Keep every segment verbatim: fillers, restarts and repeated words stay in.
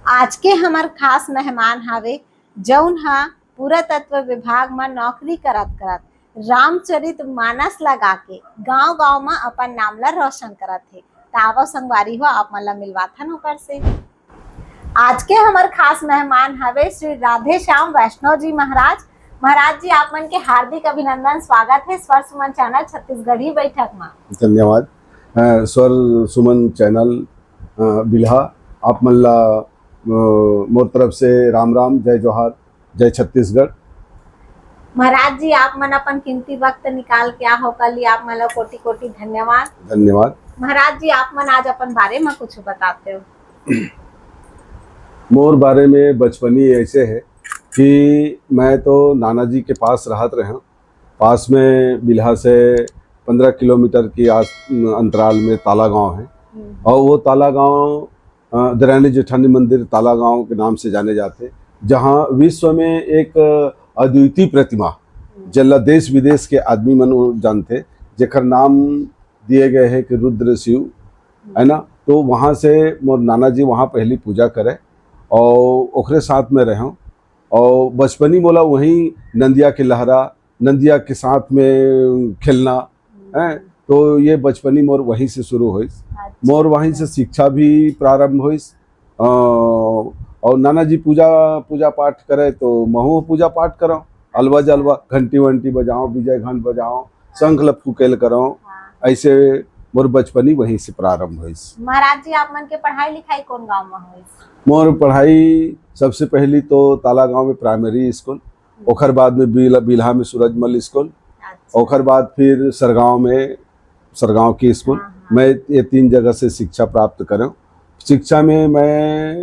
आज के हमर खास मेहमान हावे, जउन ह पुरातत्व विभाग म नौकरी करत करत रामचरित मानस लगा के गांव गांव म अपन नाम ला रोशन करत हे। त आवो संगवारी हो, आप मन ला मिलवाथन ओकर से। आज के हमर खास मेहमान हवे श्री राधे श्याम वैष्णव जी महाराज। महाराज जी, आप मन के हार्दिक अभिनंदन, स्वागत हे स्वर सुमन चैनल छत्तीसगढ़ी बैठक मा। धन्यवाद। अ, स्वर सुमन चैनल, अ, बिल्हा, आप मन ला, अ, मोर तरफ से राम राम, जय जोहार, जय छत्तीसगढ़। महाराज जी, आप मन अपन कीमती वक्त निकाल के आ हो कल, आप मन ला कोटि कोटि धन्यवाद। धन्यवाद। महाराज जी, आप मन आज अपन बारे मा कुछ बताते हो? मोर बारे में बचपनी ऐसे है कि मैं तो नाना जी के पास रहत रहे हूँ। पास में बिल्हा से पन्द्रह किलोमीटर की आस-, अंतराल में ताला गांव है। हम्म। और वो ताला गांव, अ, दरानी जेठानी मंदिर ताला गांव के नाम से जाने जाते, जहां विश्व में एक अद्वितीय प्रतिमा, हम्म। जेला देश विदेश के आदमी मन वो जानते, जेकर नाम दिए गए हैं कि रुद्र शिव, है ना? तो वहाँ से मोर नाना जी वहाँ पहली पूजा करे और ओकरे साथ में रहे। और बचपनी मोला वहीं नंदिया के लहरा, नंदिया के साथ में खेलना, हैं? तो ये बचपनी मोर वहीं से शुरू होइस। अच्छा। मोर वहीं से शिक्षा भी प्रारंभ होइस। अ, और नाना जी पूजा, पूजा पाठ करे तो महू पूजा पाठ करव, अलवा जलवा, घंटी वंटी बजाओ, विजय घंट बजाओ, शंख ल फूकेल करव। हाँ। ऐसे मोर बचपनी वहीं से प्रारंभ होइस। महाराज जी, आप मन के पढ़ाई लिखाई कौन गांव में होइस? मोर पढ़ाई सबसे पहली तो ताला गांव में प्राइमरी स्कूल, ओखर बाद में बिल-, बिल्हा में सूरजमल स्कूल, अच्छा। ओखर बाद फिर सरगांव में, सरगांव की स्कूल। हाँ, हाँ। मैं ये तीन जगह से शिक्षा प्राप्त करें। शिक्षा में मैं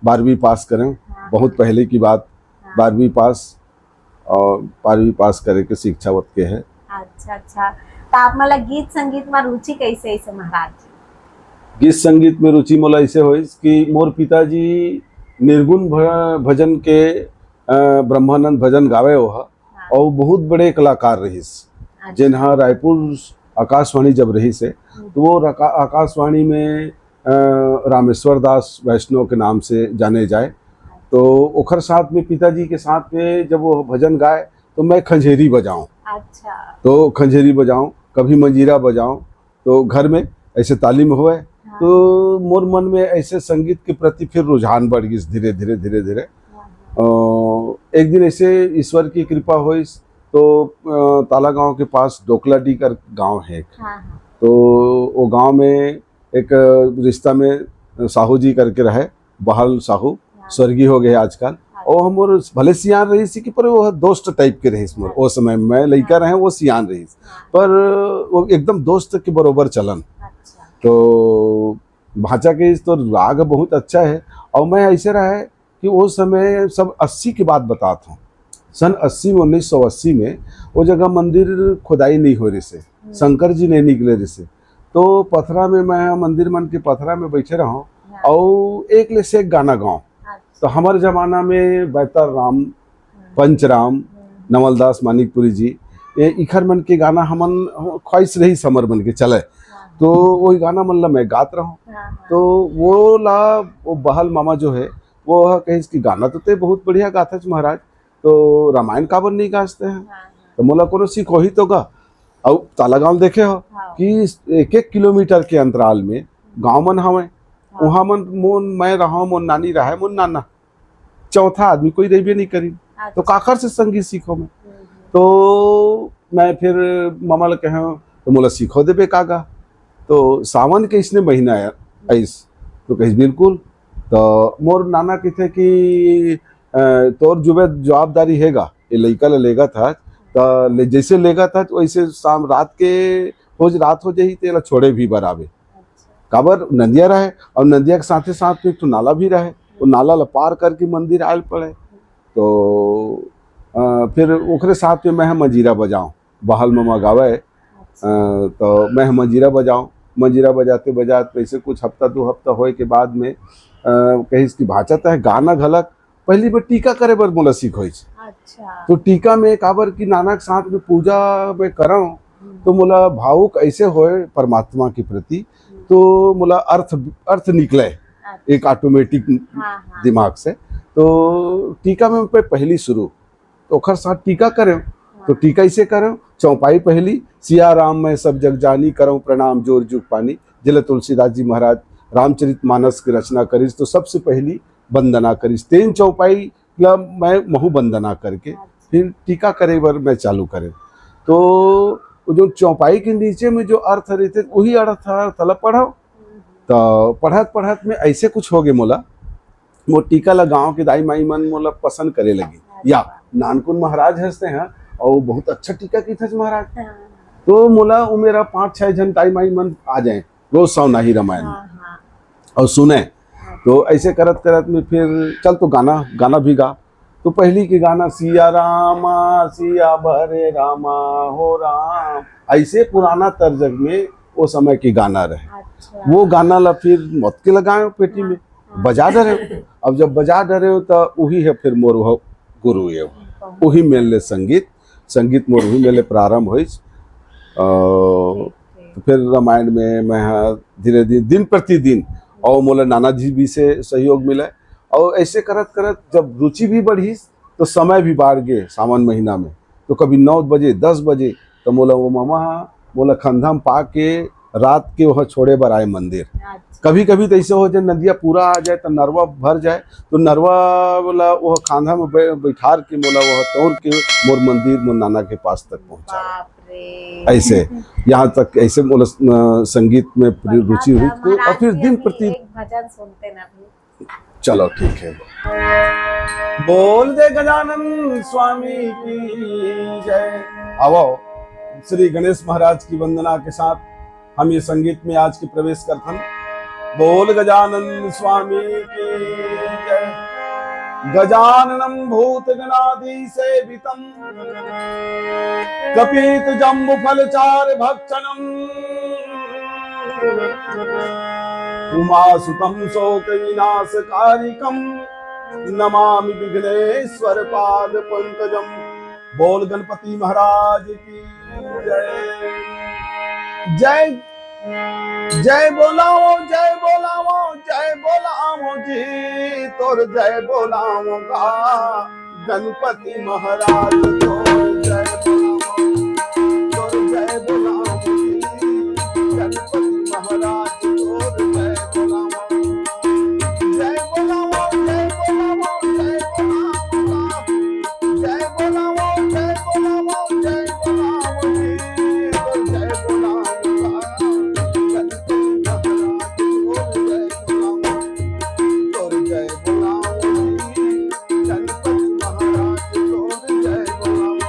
बारहवीं पास करें, हाँ, बहुत हाँ। पहले की बात, हाँ। बारहवीं पास, और बारहवीं पास करे के शिक्षा वत के है। अच्छा, अच्छा। तो आप मन ला गीत संगीत में रुचि कैसे ऐसे महाराज जी? गीत संगीत में रुचि मोला ऐसे होइस कि मोर पिताजी निर्गुण भ-, भजन के, अ, ब्रह्मानंद भजन गावे वो ह, हाँ। और बहुत बड़े कलाकार रहिस, अच्छा। जेन ह रायपुर आकाशवाणी जब रहिस हे, हम्म। तो वो रका-, आकाशवाणी में, अ, रामेश्वर दास वैष्णव के नाम से जाने जाए। तो ओखर साथ में, पिताजी के साथ में जब वो भजन गाए, तो मैं खंजेरी बजाऊं। अच्छा। तो खंजेरी बजाऊं, कभी मंजीरा बजाऊं, तो घर में ऐसे तालीम होए। हाँ। तो मोर मन में ऐसे संगीत के प्रति फिर रुझान बढ़ गइस धीरे, धीरे, धीरे, धीरे। हाँ, हाँ। अ, एक दिन ऐसे ईश्वर की कृपा होइस, तो, अ, ताला गांव के पास डोकलाडीह कर गांव है एक। हाँ, हाँ। तो वो गांव में एक रिश्ता में साहू जी करके रहे, बहाल साहू, हाँ। स्वर्गीय हो गए आजकल। हाँ। वो हमर भले सियान रहिस कि, पर वो दोस्त type के रहिस मोर। हाँ। ओ समय मैं लइका हाँ। रहे, वो सियान रहिस। हाँ। पर वो एकदम दोस्त के बरोबर चलन। अच्छा। तो भांचा के इस तो राग बहुत अच्छा है। और मैं ऐसे रहे कि वो समय सब अस्सी की बात बतात हूँ, सन अस्सी में, उन्नीस सौ अस्सी में वो जगह मंदिर खुदाई नहीं हो रहिस हे, हम्म। शंकर जी नहीं निकले रहिस हे। तो पथरा में, मैं मंदिर मन के पथरा में बैठे रहूं, हाँ। और एक ले से एक गाना गाऊं। अच्छा। तो हमर जमाना में बैतर राम, हम्म। पंचराम, हम्म। नवलदास मानिकपुरी जी, ये इखर मन के गाना हमन, ख्वाहिश रहिस हमर मन के चले। हाँ। तो वही गाना मन ला मैं गात रहूं। हाँ, हाँ। तो वो ला, वो बहल मामा जो है, वो ह कहिस कि गाना तो ते बहुत बढ़िया गाथच महाराज, तो रामायण काबर नहीं गाजते हैं? हाँ, हाँ। तो मोला कोनो सीखोही तो गा। अउ ताला गांव देखे हो हाँ। कि एक एक किलोमीटर के अंतराल में गांव मन हवे। हाँ। वहां मन, मोन, मैं रहा, मोन नानी रहा, मोन नाना, चौथा आदमी कोई रहिबे नहीं करी। अच्छा। तो काकर से संगीत सीखो मैं? हम्म, हम्म। तो मैं फिर मामा ल कहे, तो मोला सीखो देबे का गा? तो सावन के इसने महीना आया, आइस। तो कहिस, "बिल्कुल।" तो मोर नाना कहिथे कि, "अ, तोर जुबे जवाबदारी हे गा, ये लइका ल लेगत हस, त ले, जैसे लेगत हस, वैसे शाम रात के, रोज रात हो जाही, तेला छोड़े भी बर आबे।" अच्छा। काबर नंदिया रहे, और नंदिया के साथे साथ में एक ठो नाला भी रहे, वो नाला ल पार करके मंदिर आयल पड़े। तो, अ, फिर ओकरे साथ में मैं ह मंजीरा बजाऊं, बहाल ममा गावे, अच्छा। अ, तो मैं ह मंजीरा बजाऊं, मंजीरा बजाते बजाते ऐसे कुछ हफ्ता, दो हफ्ता होए के बाद में, अ, कहिस कि भांचा तैं गाना घलक, पहली बार टीका करे बर मोला सिखोइस। अच्छा। तो टीका में काबर कि नाना के साथ में पूजा में करंव, हम्म। तो मोला भावुक ऐसे होए परमात्मा के प्रति, हम्म। तो मोला अर्थ, अर्थ निकले। अच्छा। एक ऑटोमेटिक हाँ, हाँ। दिमाग से। तो टीका में मैं पहली शुरू, तो ओखर साथ टीका करेंव। तो हाँ। टीका इसे करेंव, चौपाई पहली, सिया राम मैं सब जग जानी, करंव प्रणाम जोर जुग पानी। जेला तुलसीदास जी महाराज रामचरित मानस के रचना करिस, तो सबसे पहली वंदना करिस, तेन चौपाई ला मैं महू वंदना करके अच्छा। फिर टीका करे बर मैं चालू करेंव। तो वो जो चौपाई के नीचे में जो अर्थ रहिथे, वही अर्थ, अर्थ ला पढ़व। हम्म। तो पढ़त पढ़त में ऐसे कुछ हो गए मोला, मोर टीका ला गांव के दाई माई मन मोला पसंद करे लगी। अच्छा। या नानकुन महाराज हंसते हैं, और बहुत अच्छा टीका की थे महाराज। हाँ। तो मोला वो मेरा पाँच छह झन दाई माई मन आ जाए रोज सौनाही रामायण में। हाँ, हाँ। और सुने। हाँ। तो ऐसे करत करत में फिर चल तो गाना, गाना भी गा। तो पहली के गाना सिया रामा सिया भरे रामा हो राम, ऐसे पुराना तर्ज में वो समय के गाना रहे। अच्छा। वो गाना ला फिर मत के लगाए पेटी में, हाँ। बजा डरे। अब जब बजा डरे हो तो वही है फिर मोर वो गुरु ये, बहुत। वही मेर ले संगीत, संगीत मोर वही मेर ले प्रारंभ होइस। अ, ठीक, ठीक। तो फिर रामायण में मैं ह धीरे धीरे दिन प्रतिदिन, और मोला नाना जी भी से सहयोग मिले, और ऐसे करत करत जब रुचि भी बढ़िस तो समय भी बाढ़ गे। सावन महीना में तो कभी नौ बजे, दस बजे, तो मोला वो मामा ह मोला खंधा में पा के रात के वह छोड़े बर आए मंदिर। अच्छा। कभी कभी तो ऐसे हो जाए नदिया पूरा आ जाए तो नरवा भर जाए, तो नरवा वाला वो खांधा में बै-, बैठार के मोला वो तोड़ के मोर मंदिर मोर नाना के पास तक पहुंचा। बाप रे। ऐसे यहाँ तक ऐसे मोला, अ, संगीत में पूरी रुचि हुई। तो और फिर दिन प्रति एक भजन सुनते ना भी। चलो ठीक है। बोल दे गजानन स्वामी की जय। आवो, श्री गणेश महाराज की वंदना के साथ हम ये संगीत में आज की प्रवेश करथन। बोल गजानन स्वामी की जय। गजाननम भूत गणादि सेवितम कपित जम्बु फल चार भक्षणम उमासुतं शोकविनाशकारिकम्। नमामि विघ्नेश्वर पाद पंकजम। बोल गणपति महाराज की जय। जय, जय बोलाओ, जय बोलाओ, जय बोलाओ जी, तोर जय बोलाओ गा। गणपति महाराज तोर जय बोलावो, तोर जय बोलावो जी। गणपति महाराज तोर जय बोलावो। जय बोलावो, जय बोलावो, जय बोलावो। जय बोलावो, जय बोलावो, जय बोलावो जी। तोर जय बोलावो। गणपति महाराज तोर जय बोलावो। तोर जय बोलावो जी। गणपति महाराज तोर जय बोलावो।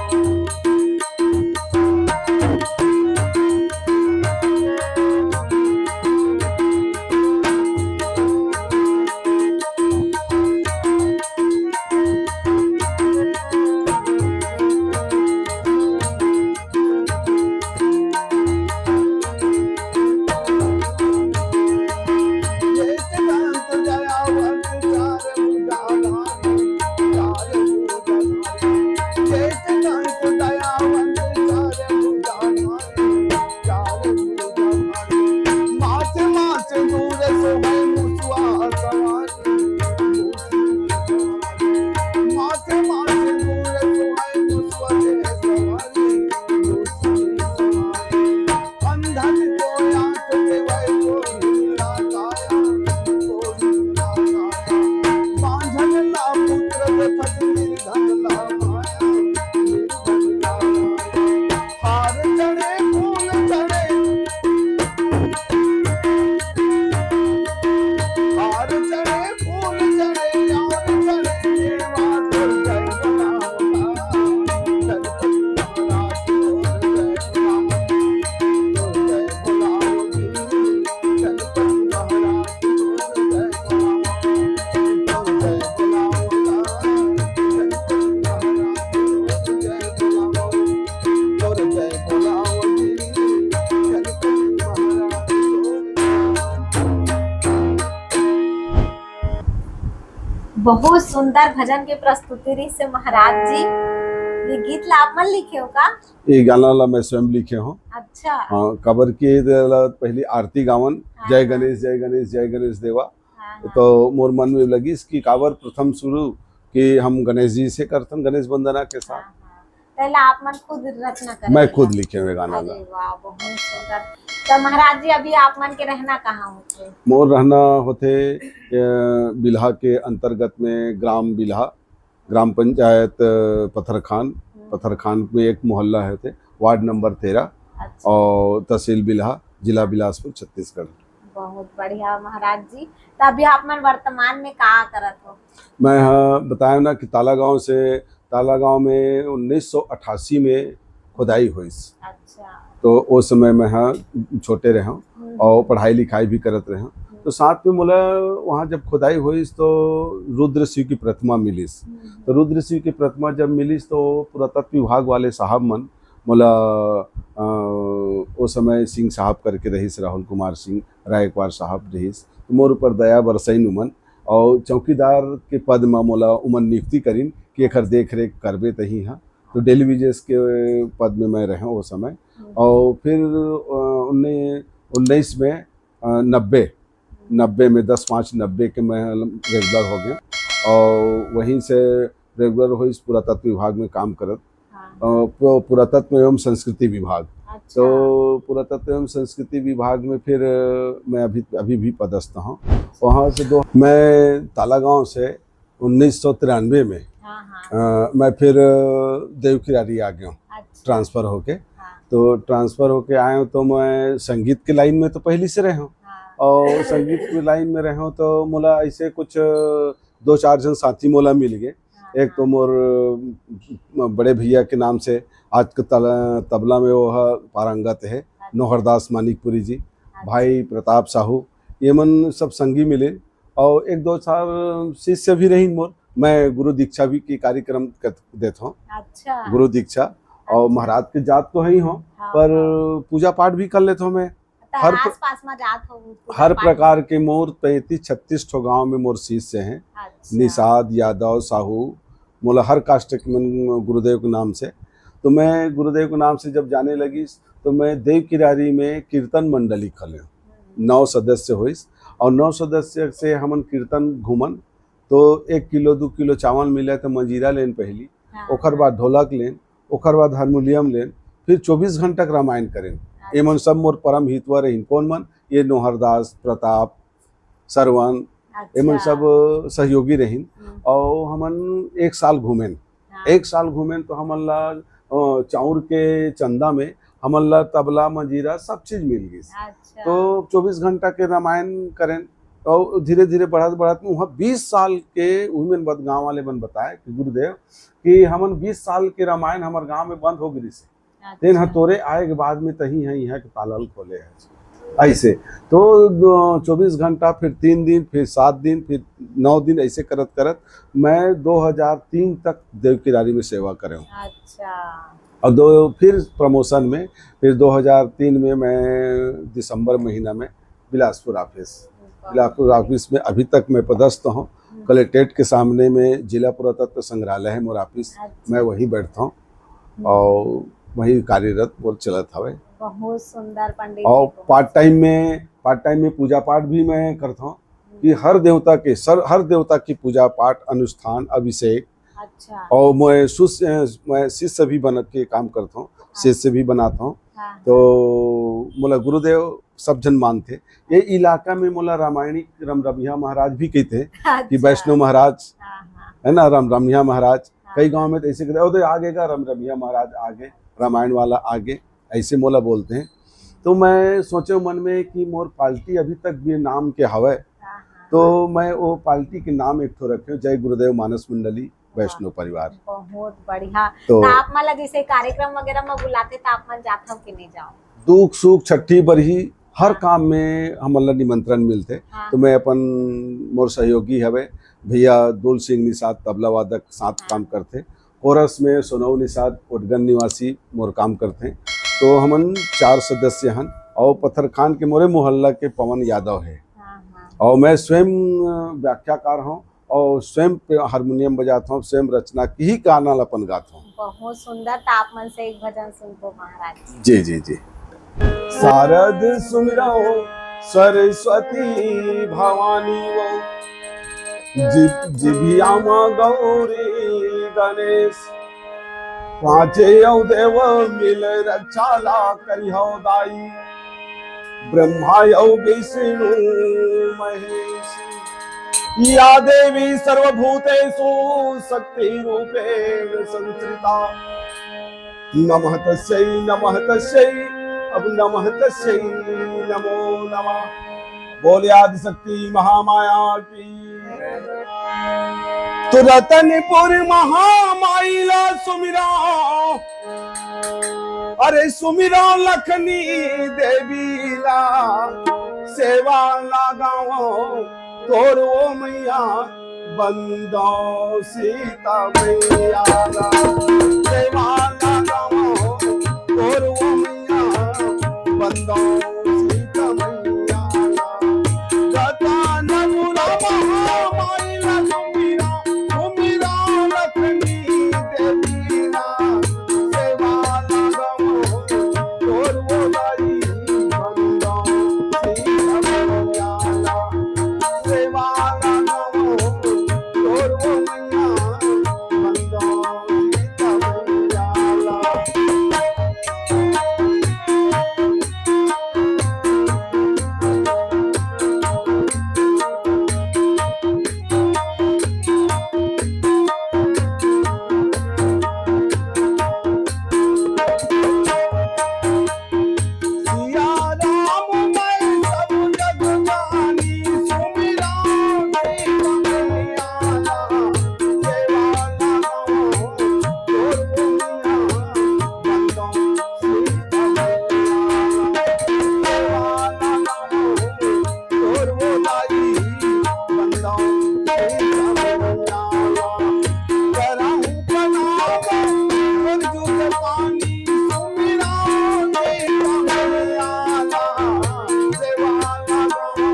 बहुत सुंदर भजन के प्रस्तुति रहिस हे महाराज जी। ये गीत ला आप मन लिखे हो का? ये गाना ला मैं स्वयं लिखे हूँ। अच्छा। हाँ, काबर के एला पहली आरती गावन, हाँ, जय हाँ। गणेश, जय गणेश, जय गणेश देवा। हाँ। तो मोर मन में लगिस कि काबर प्रथम शुरू कि हम गणेश जी से करथन, गणेश वंदना के साथ। हाँ, हाँ। पहला आप मन खुद रचना करे मैं हैं खुद क्या? लिखे हुए गाना ला। अरे वाह, बहुत सुंदर। तो महाराज जी, अभी आप मन के रहना कहाँ होथे? मोर रहना होथे, अ, बिल्हा के अंतर्गत में ग्राम बिल्हा, ग्राम पंचायत, अ, पत्थरखान, हम्म। पत्थरखान में एक मोहल्ला होथे, वार्ड नंबर तेरह अच्छा। और तहसील बिल्हा, जिला बिलासपुर, छत्तीसगढ़। बहुत बढ़िया महाराज जी। तो अभी आप मन वर्तमान में का करत हो? मैं, हाँ, बताया ना कि ताला गांव से, ताला गांव में उन्नीस सौ अट्ठासी में खुदाई होइस। अच्छा। तो ओ समय मैं, हाँ, छोटे रहे हम्म। और पढ़ाई लिखाई भी करत रहे। हम्म। तो साथ में मोला वहाँ जब खुदाई होइस तो रुद्र शिव की प्रतिमा मिलिस। हम्म। तो रुद्र शिव की प्रतिमा जब मिलिस तो पुरातत्व विभाग वाले साहब मन मोला, अ, ओ समय सिंह साहब करके रहिस, राहुल कुमार सिंह रायकवार साहब रहिस, तो मोर ऊपर दया बरसइन उमन, और चौकीदार के पद म मोला उमन नियुक्ति करिन कि एखर देख रेख करबे तही ह। तो डेली वेजेस के पद में मैं रहे ओ समय। हम्म। और फिर, अ, उन्नीस, उन्नीस में, अ, नब्बे, नब्बे में, दस पाँच नब्बे के मैं रेगुलर हो गया, और वहीं से रेगुलर होइस पुरातत्व विभाग में काम करत। हाँ। अ, पु-, पुरातत्व एवं संस्कृति विभाग। अच्छा। तो पुरातत्व एवं संस्कृति विभाग में फिर, अ, मैं अभी, अभी भी पदस्थ हूँ। वहाँ से दो, मैं तालागांव से उन्नीस सौ तिरानवे में, हाँ, हाँ। अ, मैं फिर, अ, देवकिरारी आ गया हूँ, अच्छा। ट्रांसफर होके। हाँ। तो ट्रांसफर होके आए हूँ तो मैं संगीत के लाइन में तो पहले से रहे हूँ, हाँ। और संगीत के लाइन में रहे हूँ तो मोला ऐसे कुछ, अ, दो चार जन साथी मोला मिल गए। हाँ, एक तो हाँ। मोर, अ, बड़े भैया के नाम से आज के तल-, तबला में वो ह पारंगत है, अच्छा। नोहरदास मानिकपुरी जी, अच्छा। भाई प्रताप साहू, ये मन सब संगी मिले। और एक दो चार शिष्य भी रहिन मोर, मैं गुरु दीक्षा भी के कार्यक्रम कर देत हूँ। अच्छा। गुरु दीक्षा, और अच्छा। महाराज के जात तो है ही हूँ, हाँ, पर हाँ। पूजा पाठ भी कर लेता हूँ मैं। तो हर प्र-, आसपास में जात हो, पूजा हर पाठ प्रकार में? के मोर पैंतीस छत्तीस ठो गांव में मोर शिष्य हैं। अच्छा। निषाद, यादव, साहू, मोला हर कास्ट के मन गुरुदेव के नाम से। तो मैं गुरुदेव के नाम से जब जाने लगी, तो मैं देवकिरारी में कीर्तन मंडली खोले, हम्म। नौ सदस्य होइस, और नौ सदस्य से हमन कीर्तन घूमन, तो एक किलो, दू किलो चावल मिले तो मंजीरा लेन पहली, हाँ। ओकर बाद ढोलक लेन, ओकर बाद हारमोनियम लेन, फिर चौबीस घंटा के रामायण करेन। अच्छा। एमन सब मोर परम हितवा रहिन। कौन मन? ये नोहरदास, प्रताप, सरवन, अच्छा। एमन सब सहयोगी रहिन। हम्म। और हमन एक साल घूमेन। हाँ। एक साल घूमेन तो हमन ला, अ, चाउर के चंदा में हमन ला तबला, मंजीरा, सब चीज मिल गइस। अच्छा। तो चौबीस घंटा के रामायण करेन, और धीरे-धीरे बढ़त-बढ़त में वहाँ बीस साल के उही मन बत-, गाँव वाले मन बताए कि गुरुदेव, कि हमन बीस साल के रामायण हमर गाँव में बंद हो गिस हे। अच्छा। तेन ह तोरे आए के बाद में तही ह इहाँ के ताला ल खोले हे। ऐसे तो, अ, चौबीस घंटा, फिर तीन दिन, फिर सात दिन, फिर नौ दिन, ऐसे करत-करत मैं दो हज़ार तीन तक देवकिरारी में सेवा करे हूँ। अच्छा। और दो, फिर प्रमोशन में, फिर दो हज़ार तीन में मैं दिसंबर महीना में बिलासपुर ऑफिस, वाह। बिलासपुर ऑफिस में अभी तक मैं पदस्थ हूँ। हम्म। कलेक्ट्रेट के सामने में जिला पुरातत्व संग्रहालय है मोर ऑफिस, अच्छा। मैं वहीं बैठता हूँ हम्म। और वहीं कार्यरत बोल चलत हवे। बहुत सुंदर पंडित और जी, बहुत पार्ट टाइम में, पार्ट टाइम में पूजा पाठ भी मैं करता हूँ हम्म। कि हर देवता के, सर, हर देवता की पूजा पाठ, अनुष्ठान, अभिषेक, अच्छा। और मैं सुस-, अ, मैं शिष्य भी बन के काम करता हूँ, हाँ। शिष्य भी बनाता हूँ। हाँ। तो मोला गुरुदेव सब झन मानथे। ये इलाका में मोला रामायणी रमरमिया महाराज भी कहते हैं कि अच्छा। वैष्णव महाराज, हाँ, हाँ। है ना, रमरमिया महाराज। हाँ। कई गांव में तो ऐसे कहते हैं, "ओ, तो आ गए का रमरमिया महाराज, आ गए, रामायण वाला आ गए", ऐसे मोला बोलते हैं। तो मैं सोचे मन में कि मोर पार्टी अभी तक भी नाम के हवय, हाँ, हाँ। तो मैं वो पार्टी के नाम एक ठो रखे, जय गुरुदेव मानस मंडली वैष्णव परिवार। बहुत बढ़िया। तो तो आप मन ला जैसे कार्यक्रम वगैरह में बुलाथे, तो आप मन जाथव कि नहीं जाओ? दुख सुख, छट्ठी बरही, हर हाँ। काम में हमन ला निमंत्रण मिलथे। हाँ। तो मैं अपन, मोर सहयोगी हवे भैया दुल सिंह निषाद, तबला वादक, साथ हाँ। काम करथे। कोरस में सोनऊ निषाद, ओटगन निवासी, मोर काम करथे। तो हमन चार सदस्य हन और पत्थरखान के मोरे मोहल्ला के पवन यादव है। हाँ, हाँ। और मैं स्वयं, अ, व्याख्याकार हूँ और स्वयं पे हारमोनियम बजाता हूँ, स्वयं रचना की ही गाना ला अपन गाता हूँ। बहुत सुंदर। तो आप मन से एक भजन सुनबो महाराज। जी, जी, जी। शारद सुमिरौ सरस्वती भवानी वो, जि-, जिभिया म गौरी गणेश, पाँचे अउ देव मिल रक्षा ला करिहौ दाई, ब्रह्मा अउ विष्णु महेश। या देवी सर्वभूतेषु शक्ति रूपेण संस्थिता, नमः तस्यै, नमः तस्यै, अब नमः तस्यै, नमो नमः। बोले आदिशक्ति महामाया की। तो रतनपुर महामाई ला सुमिरा, अरे सुमिरा लखनी देवी ला, सेवा लगाओ तोर ओ मैया, बंदो सीता मैया ला, सेवा लगाओ तोर ओ मैया, बंदो सीता मैया ला। रतनपुरा महामाई ला सुमिरा, सुमिरा लखनी देवी ला, सेवा लगाओ तोर ओ दाई, बंदो सीता मैया ला, सेवा लगाओ तोर ओ मैया, बंदो सीता मैया ला। सिया राम मैं सब जग जानी, सुमिरा सीता मैया ला, सेवा लगाओ तोर ओ मैया, बंदो सीता मैया ला, सेवा लगाओ तोर ओ दाई, बंदो सीता मैया ला। करहु प्रणाम, कर जुग पानी, सुमिरा सीता मैया ला, सेवा लगाओ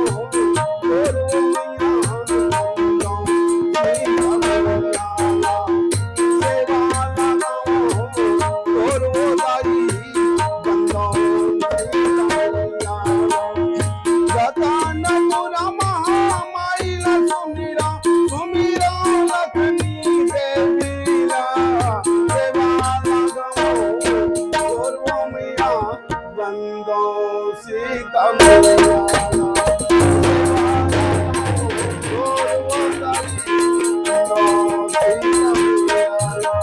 तोर ओ मैया, बंदो सीता मैया ला, सेवा लगाओ तोर ओ दाई, बंदो सीता मैया ला। रतनपुरा महामाई ला सुमिरा, सुमिरा लखनी देवी ला, सेवा लगाओ तोर ओ मैया, बंदो सीता मैया ला, सेवा लगाओ तोर ओ दाई, बंदो सीता मैया ला।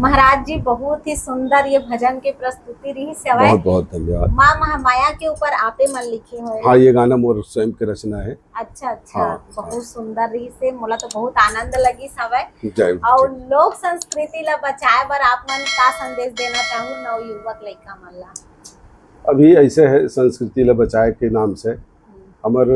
महाराज जी, बहुत ही सुंदर ये भजन के प्रस्तुति रहिस हवय। बहुत बहुत धन्यवाद। माँ महामाया के ऊपर आपे मन लिखे हुए। हाँ, ये गाना मोर स्वयं के रचना है। अच्छा, अच्छा, हाँ, बहुत हाँ। सुंदर रहिस हे, मोला तो बहुत आनंद लगिस हवय। जय हो, और जय। लोक संस्कृति ला बचाए बर आप मन का संदेश देना चाहू नवयुवक लइका मन ला? अभी ऐसे है, संस्कृति ला बचाए के नाम से हम्म। हमर,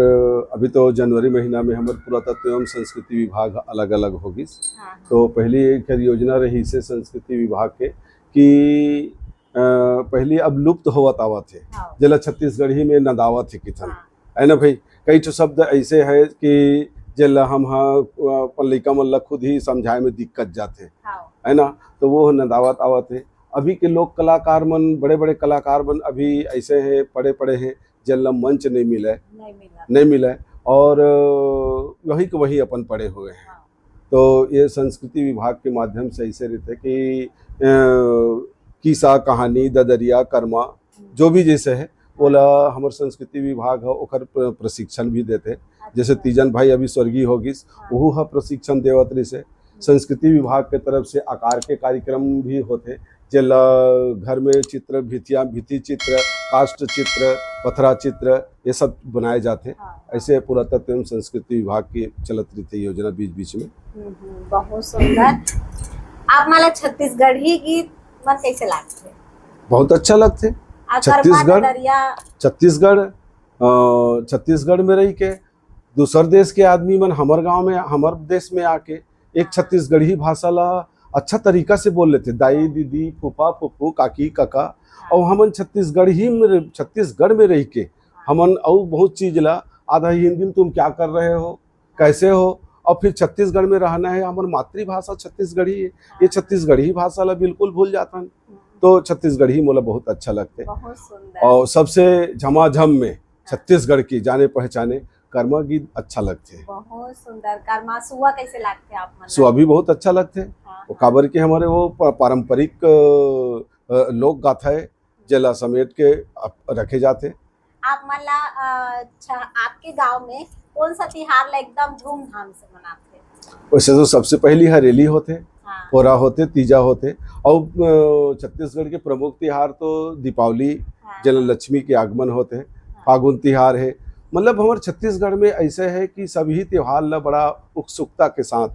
अभी तो जनवरी महीना में हमर पुरातत्व एवं संस्कृति विभाग अलग-अलग हो गिस। हाँ, हाँ। तो पहली एक योजना रहिस हे संस्कृति विभाग के कि, अ, पहली अब लुप्त होवत आवत हे, हाँ। जेला छत्तीसगढ़ी में नदावत हे किथन। हाँ। है ना भाई? कई ठो शब्द ऐसे है कि जेला हम ह, अ, अपन लइका मन ला खुद ही समझाए में दिक्कत जाथे। हाँ। है ना? तो वो नदावत आवत हे। अभी के लोक कलाकार मन, बड़े-बड़े कलाकार मन अभी ऐसे हैं, पड़े-पड़े हैं, जेन ला मंच नहीं मिले, नहीं मिला। नहीं मिले और, अ, वही के वही अपन पड़े हुए हैं। हाँ। तो ये संस्कृति विभाग के माध्यम से ऐसे रहते कि, अ, किस्सा, कहानी, ददरिया, कर्मा, हम्म। जो भी जैसे है, ओला हमर संस्कृति विभाग ह ओकर प्र-, प्रशिक्षण भी देथे। जैसे अच्छा। तीजन भाई अभी स्वर्गीय हो गिस, हाँ। ओहू ह प्रशिक्षण देवत रहिस हे। संस्कृति विभाग के तरफ से आकार के कार्यक्रम भी होथे, जेला घर में चित्र, भितिया, भित्ति चित्र, काष्ठ चित्र, पथरा चित्र, ये सब बनाए जाथे। हाँ। ऐसे पुरातत्व एवं संस्कृति विभाग के चलत रहिथे योजना बीच बीच में। हम्म, हम्म, बहुत सुंदर। आप मन ला छत्तीसगढ़ी गीत मन कैसे लागथे? बहुत अच्छा लगथे। आ, करवा छत्तीसगढ़, ददरिया? छत्तीसगढ़, अ, छत्तीसगढ़ में रहि के दूसर देश के आदमी मन हमर गांव में, हमर देश में आके एक हाँ। छत्तीसगढ़ी भाषा ला अच्छा तरीका से बोल लेथे, दाई, दीदी, फूफा, फूफू, काकी, काका। हाँ। अउ हमन छत्तीसगढ़ी में रह-, छत्तीसगढ़ में रहि के हाँ। हमन अउ बहुत चीज ला, आधा हिंदी में "तुम क्या कर रहे हो, कैसे हो?" और फिर छत्तीसगढ़ में रहना है, हमर मातृभाषा छत्तीसगढ़ी है, ये हाँ। छत्तीसगढ़ी भाषा ला बिल्कुल भूल जाथन। हम्म। तो छत्तीसगढ़ी मोला बहुत अच्छा लगथे। बहुत सुंदर। और सबसे झमाझम में हाँ। छत्तीसगढ़ की जाने पहचाने करमा गीत अच्छा लगथे। बहुत सुंदर। करमा सुआ कैसे लागथे आप मन ला? सुआ भी बहुत अच्छा लगथे। हाँ, वो हाँ। काबर के हमरे वो प-, पारंपरिक, अ, अ, लोक गाथा है, जेला समेट के अप-, रखे जाथे। आप मन ला, अ, अच्छा, आपके गांव में कौन सा तिहार ला एकदम धूमधाम से मनाथे? वैसे तो सबसे पहली हरेली होथे, हाँ। पोरा होथे, तीजा होथे, अउ, अ, छत्तीसगढ़ के प्रमुख तिहार तो दीपावली, हाँ। जेला लक्ष्मी के आगमन होथे, हाँ। फागुन तिहार है। मतलब हमर छत्तीसगढ़ में ऐसे है कि सभी त्योहार ला बड़ा उत्सुकता के साथ,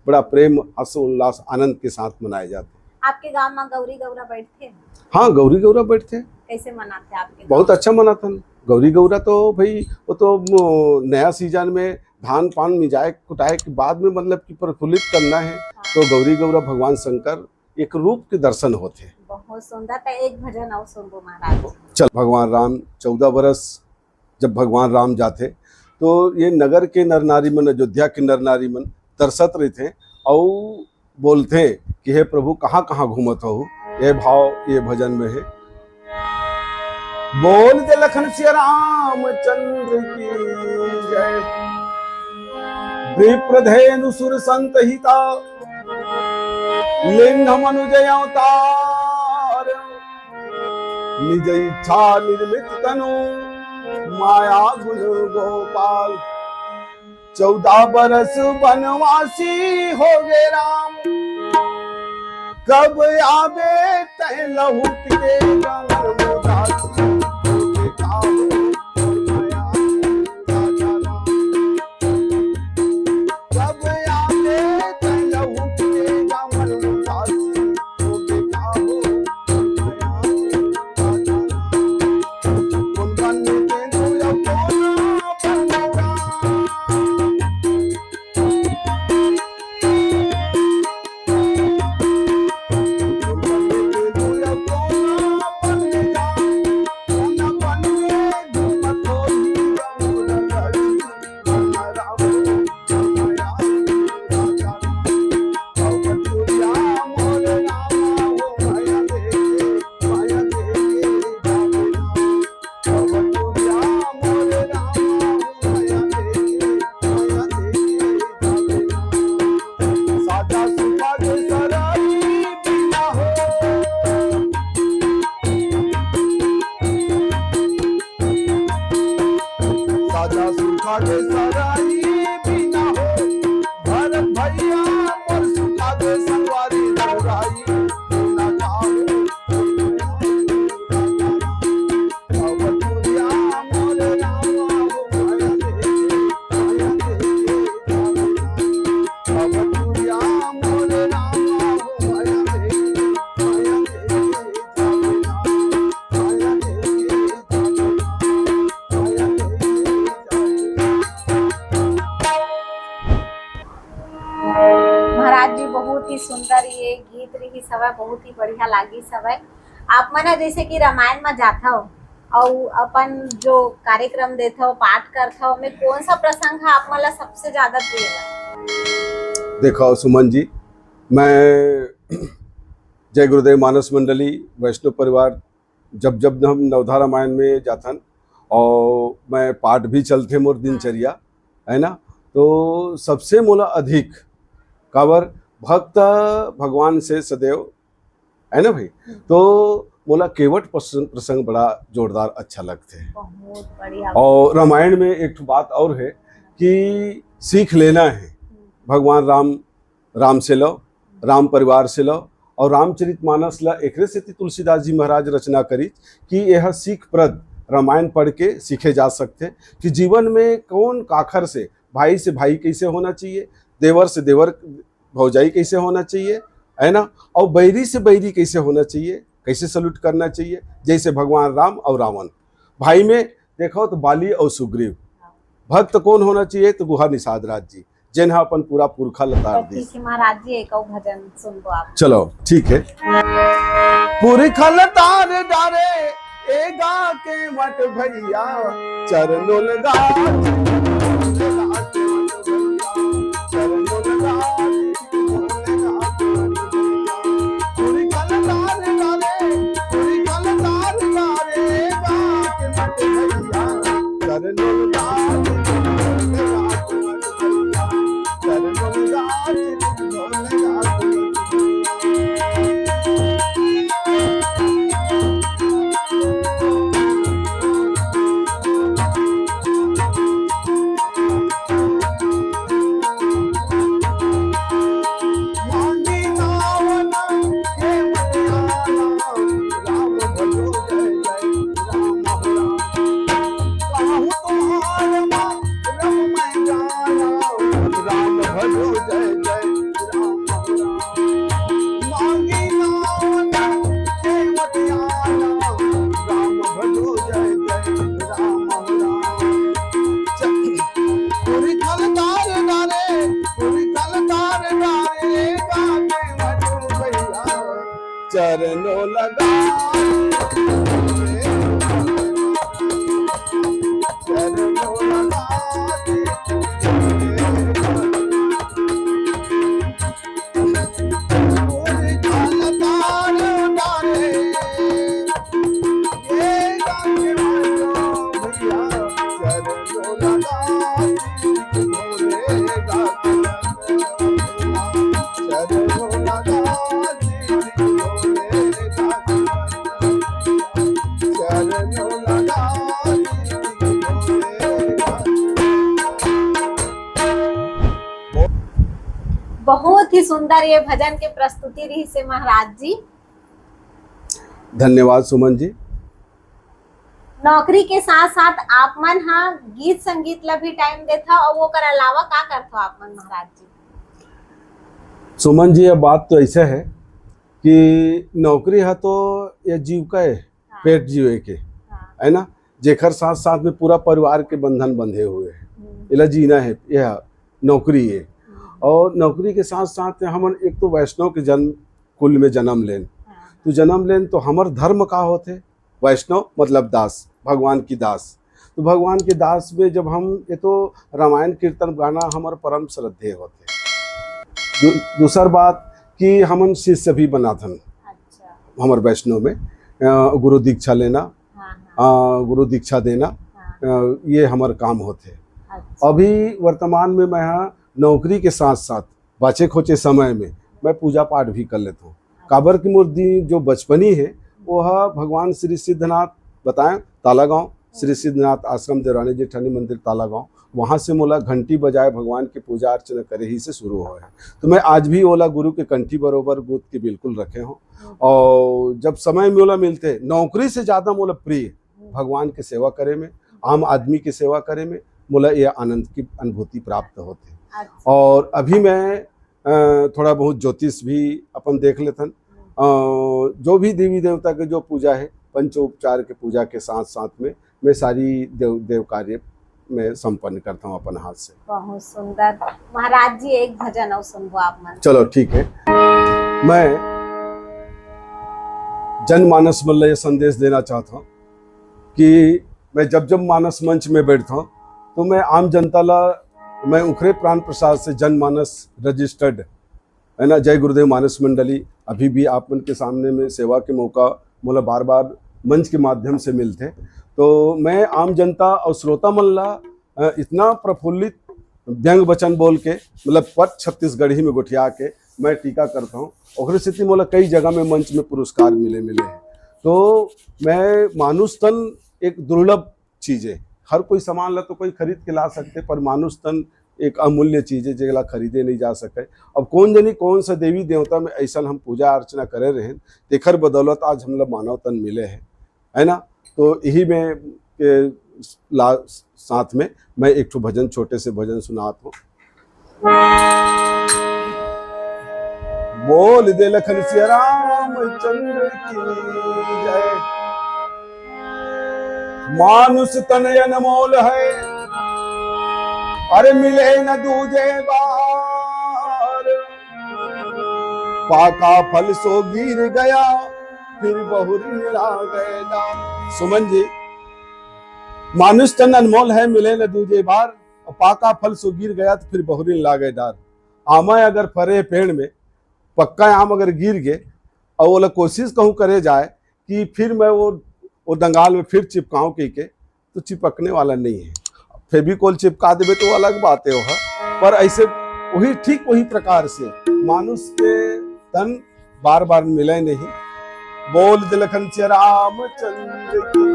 बड़ा प्रेम, हर्ष उल्लास, आनंद के साथ मनाए जाथे। आपके गांव में गौरी गौरा बैठथे? हाँ, गौरी गौरा बैठथे। कैसे मनाथे आपके बहुत गांव? अच्छा मनाथन। गौरी गौरा तो भाई, वो तो, म, नया सीजन में धान पान मिजाए कुटाए के बाद में, मतलब कि प्रफुल्लित करना है, हाँ। तो गौरी गौरा भगवान शंकर एक रूप के दर्शन होथे। बहुत सुंदर। तो एक भजन और सुनबो महाराज। चल, भगवान राम चौदह बरस जब भगवान राम जाथे, तो ये नगर के नर नारी मन, अयोध्या के नर नारी मन तरसत रहिथे, अउ बोलथे कि "हे प्रभु, कहाँ-कहाँ घूमत हव?" ये भाव ये भजन में है। बोल दे लखन सिया रामचंद्र की जय। विप्रधेनु सुर संत हिता, लिंग मनुजय अवतार। निज इच्छा निर्मित तनु, माया गुण गोपाल। चौदह बरस बनवासी हो गए राम, कब आबे तै लहुट के गवन उदासी हो गए राम। कब आबे तै लहुट के गवन उदासी हो गए राम। साजा सुखा के सराही बिना हो, भरत भैया मोर सुखा के सवारी दौराई बिना का हो। अब चूड़िया मोर रामा हो माया दे, माया दे, अब चूड़िया मोर रामा हो माया दे, माया दे। महाराज जी, बहुत ही सुंदर ये गीत रहिस हवय, बहुत ही बढ़िया लागिस हवय। आप मन ह जैसे कि रामायण म जाथव अउ अपन जो कार्यक्रम देथव, पाठ करथव, में कौन सा प्रसंग ह आप मन ला सबसे ज्यादा प्रिय लगे? देखो सुमन जी, मैं जय गुरुदेव मानस मंडली वैष्णव परिवार, जब जब हम नवधा रामायण में जाथन और मैं पाठ भी चलथे मोर दिनचर्या, है ना, तो सबसे मोला अधिक काबर भक्त भगवान से सदैव, है ना भाई? तो मोला केवट प्रसंग, प्रसंग बड़ा जोरदार अच्छा लगथे। बहुत बढ़िया। और रामायण में एक ठो बात और है कि सीख लेना है। हम्म। भगवान राम, राम से लो, राम परिवार से लो, और रामचरित मानस ला एकरे सेती तुलसीदास जी महाराज रचना करिस कि यह सीख प्रद रामायण पढ़ के सीखे जा सकथे कि जीवन में कौन काखर से, भाई से भाई कैसे होना चाहिए, देवर से देवर भौजाई कैसे होना चाहिए, है ना, और बैरी से बैरी कैसे होना चाहिए, कैसे सल्यूट करना चाहिए। जैसे भगवान राम और रावण, भाई में देखो तो बाली और सुग्रीव, भक्त कौन होना चाहिए तो गुहा निषाद राज जी, जेन हा अपन पूरा पुरखा ल तार तो दिस। ठीक है महाराज जी, एक और भजन सुनबो आप। चलो ठीक है। पुरखा ल तार डारे ए गा के मट भैया, चरणों लगा, चरणों लगा। चरणों लगा। चरणों लगा। बहुत ही सुंदर ये भजन के प्रस्तुति रहिसे महाराज जी। धन्यवाद सुमन जी। नौकरी के साथ साथ आप मन ह गीत संगीत ला भी टाइम देथव, अउ ओकर अलावा का करथव आप मन महाराज जी? सुमन जी, ये बात तो ऐसा है कि नौकरी है तो ये जीविका है, हाँ। पेट जीवे के, हाँ। है ना, जेकर साथ साथ में पूरा परिवार के बंधन बंधे हुए हैं। हम्म। एला जीना है, यह नौकरी है। हम्म। और नौकरी के साथ साथ में हमन एक तो वैष्णव के जन्म, कुल में जन्म लेन, हाँ। तो जन्म लेन तो हमर धर्म का होथे? वैष्णव मतलब दास, भगवान की दास। तो भगवान के दास में जब हम, ये तो रामायण कीर्तन गाना हमर परम श्रद्धेय होथे। दू-, दूसर बात कि हमन शिष्य भी बनाथन। अच्छा। हमर वैष्णव में, अ, गुरु दीक्षा लेना, हाँ, हाँ। अ, गुरु दीक्षा देना, हाँ। अ, ये हमर काम होथे। अच्छा। अभी वर्तमान में मैं ह नौकरी के साथ साथ बाचे खोचे समय में मैं पूजा पाठ भी कर लेथव। काबर कि मोर दी जो बचपनी है, वो ह भगवान श्री सिद्धनाथ बताएं, तालागांव, श्री सिद्धनाथ आश्रम, देवरानी जेठानी मंदिर, तालागांव, वहाँ से मोला घंटी बजाए भगवान के पूजा अर्चना करे ही से शुरू होय है। तो मैं आज भी ओला गुरु के कंठी बरोबर गूंथ के बिल्कुल रखे हव। और जब समय मोला मिलथे, नौकरी से ज्यादा मोला प्रिय भगवान के सेवा करे में, आम आदमी के सेवा करे में मोला ये आनंद की अनुभूति प्राप्त होथे। अच्छा। और अभी मैं, अ, थोड़ा बहुत ज्योतिष भी अपन देख लेथन। अ, जो भी देवी देवता के जो पूजा है, पंचोपचार के पूजा के साथ साथ में मैं सारी देव, देव कार्य मैं संपन्न करता हूँ अपन हाथ से। बहुत सुंदर। महाराज जी, एक भजन अउ सुनबो आप मन। चलो, ठीक है। मैं जनमानस मन ला ये संदेश देना चाहता हूँ कि मैं जब जब मानस मंच में बैठता हूँ, तो मैं आम जनता ला, मैं उखरे प्राण प्रसाद से जनमानस रजिस्टर्ड, है ना, जय गुरुदेव मानस मंडली, अभी भी आप मन के सामने में सेवा के मौका मोला बार बार मंच के माध्यम से मिलथे। तो मैं आम जनता और श्रोता मन ला, अ, इतना प्रफुल्लित व्यंग वचन बोल के, मतलब पट छत्तीसगढ़ी में गोठिया के मैं टीका करता हूँ। ओकरे सेती मोला कई जगह में मंच में पुरस्कार मिले, मिले हैं। तो मैं मानुष तन एक दुर्लभ चीज है। हर कोई सामान ला तो कोई खरीद के ला सकथे, पर मानुष तन एक अमूल्य चीज है, जेला खरीदे नहीं जा सके। अब कोन जनी कोन सा देवी देवता में ऐसन हम पूजा अर्चना करे रहेन, तेखर बदौलत आज हम ला मानव तन मिले है, है ना? तो यही में के ला-, साथ में मैं एक ठो भजन, छोटे से भजन सुनात हूँ। बोल दे लखन सिया रामचंद्र की जय। मानुष तन अनमोल है, अरे मिले न दूजे बार। पाका फल सो गिर गया, फिर बहुरिन लागे दार। सुमन जी, मानुष तन अनमोल है, मिले न दूजे बार, और पाका फल सो गिर गया, तो फिर बहुरिन लागे दार। आमा अगर फरे पेड़ में, पक्का आम अगर गिर गे, और ओला कोशिश कहूँ करे जाए कि फिर मैं वो, वो दंगाल में फिर चिपकाऊं कह के, तो चिपकने वाला नहीं है। फेविकोल चिपका देबे तो अलग बात है, वह, पर ऐसे वही, ठीक वही प्रकार से मानुष के तन बार बार मिले नहीं। बोल दे लखन सिया रामचंद्र की।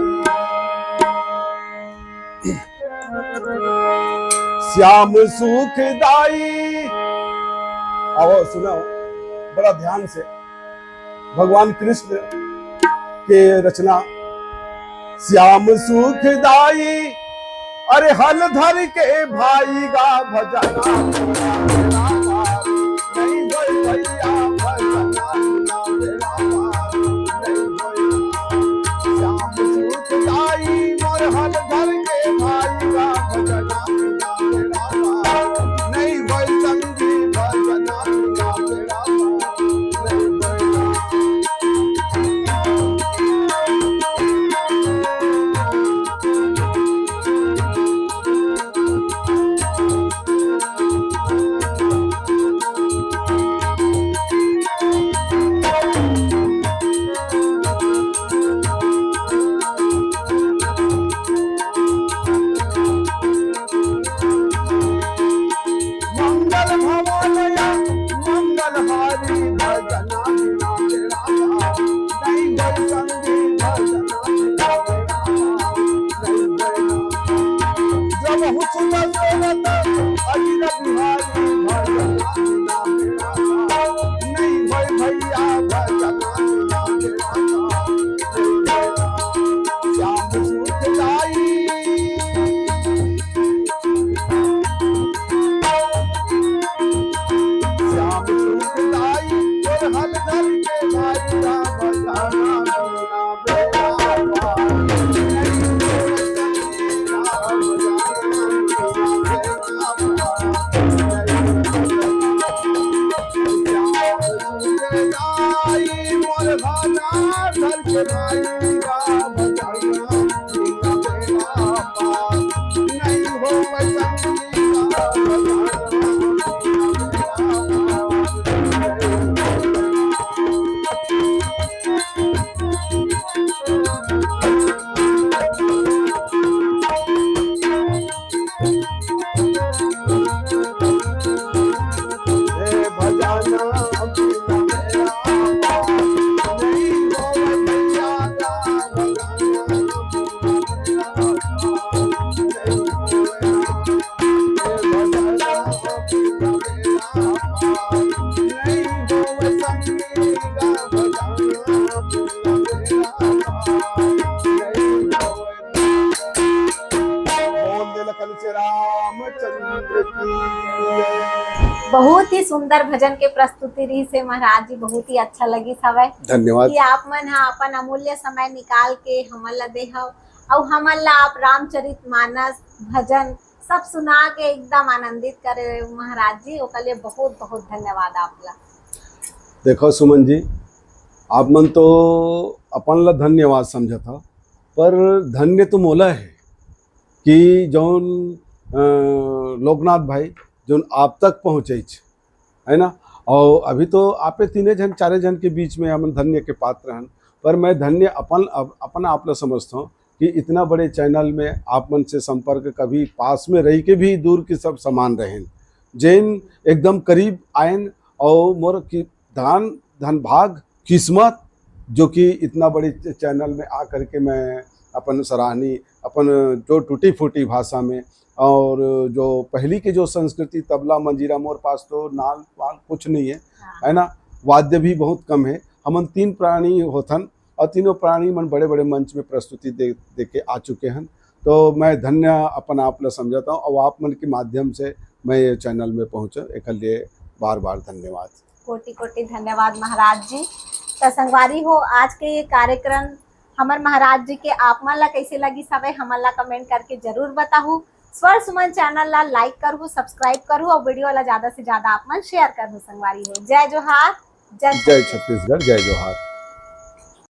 श्याम सुखदाई। आओ सुनो बड़ा ध्यान से, भगवान कृष्ण के रचना। श्याम सुखदाई, अरे हल धर के भाई गा भजना। नहीं होय भैया भजना। श्याम सुखदाई, मोर हल धर के भाई गा भजना। नहीं होय संगी भजना। मंगल भवन या मंगल हारी भजना बिना तेरा नहीं होय संगी भजना बिना तेरा नहीं होय। जब हुस्न सूरत अजर बिहारी भजना बिना तेरा नहीं होय भैया भजना बिना तेरा। श्याम सुखदाई। श्याम सुखदाई, तोर हल धर के भाई राम जाना बिना बेड़ा पार। राम जाना बिना बेड़ा पार। श्याम सुखदाई, मोर भाना धर के भाई राम जाना। बोल दे लखन से रामचंद्र की। बहुत ही सुंदर भजन के प्रस्तुति रहिस हे महाराज जी, बहुत ही अच्छा लगिस हवय धन्यवाद। कि आप मन ह अपन अमूल्य समय निकाल के हमन ला दे हव, अउ हमन ला आप रामचरित मानस भजन सब सुना के एकदम आनंदित करे महाराज जी, ओकर लिए बहुत बहुत धन्यवाद आप ला। देखो सुमन जी, आप मन तो अपन ला धन्यवाद समझत हव, पर धन्य तो मोला है कि जौन, अ, लोकनाथ भाई जौन आप तक पहुँचैच, है ना? और अभी तो आपे तीने झन, चारे झन के बीच में हमन धन्य के पात्र हन, पर मैं धन्य अपन, अप-, अपन आप ला समझता हूँ कि इतना बड़े चैनल में आप मन से संपर्क कभी पास में रह के भी दूर की सब समान रहेन, जेन एकदम करीब आयन और मोर की दान, धन भाग, किस्मत, जो कि इतना बड़े च-, चैनल में आ करके मैं अपन सराहनीय, अपन जो टूटी फूटी भाषा में, और जो पहली के जो संस्कृति, तबला मंजीरा मोर पास तो नाल वाल कुछ नहीं है, हाँ। है ना, वाद्य भी बहुत कम है। हमन तीन प्राणी होथन और तीनों प्राणी मन बड़े बड़े मंच में प्रस्तुति दे दे के आ चुके हैं। तो मैं धन्य अपन आप ला समझता हूँ और आप मन के माध्यम से मैं ये चैनल में पहुँचे, एक लिए बार बार धन्यवाद। कोटि कोटि धन्यवाद महाराज जी। त संगवारी हो, आज के ये कार्यक्रम हमर महाराज जी के आप मन ला कैसे लगिस हवे, हमन ला कमेंट करके जरूर बताहू। स्वर सुमन चैनल ला लाइक करहू, सब्सक्राइब करहू और वीडियो ला ज्यादा से ज्यादा आप मन शेयर करहू। संगवारी हो, जय जोहार, जय जय छत्तीसगढ़, जय जोहार।